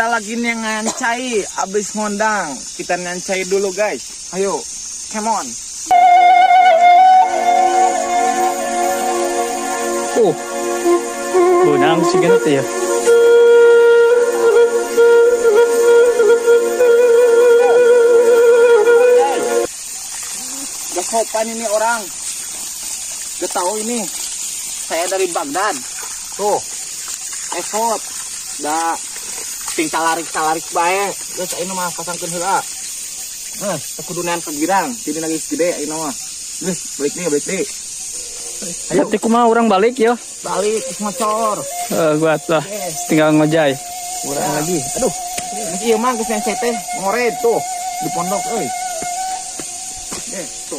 Kita lagi neangan cai abis ngondang. Kita neangan cai dulu, guys. Ayo, come on. Oh. Beunang sih teh ya. Guys. Gak sopan ini orang. Gak tahu ini. Saya dari Baghdad. Tuh. Effort. Da ting talarik-talarik bae. Geus, ayeuna mah pasangkeun heula. Geus, kudu neangan ka girang. Jadi lagi gede ayeuna mah. Geus, balik deui, balik deui. Ayo. Tapi kumaha urang balik ya? Balik geus ngocor. Eh, gua lah tinggal ngojay. Kurang lagi. Aduh. Geus ieu mah geus yang teh ngored tuh di pondok euy. Eh, tuh.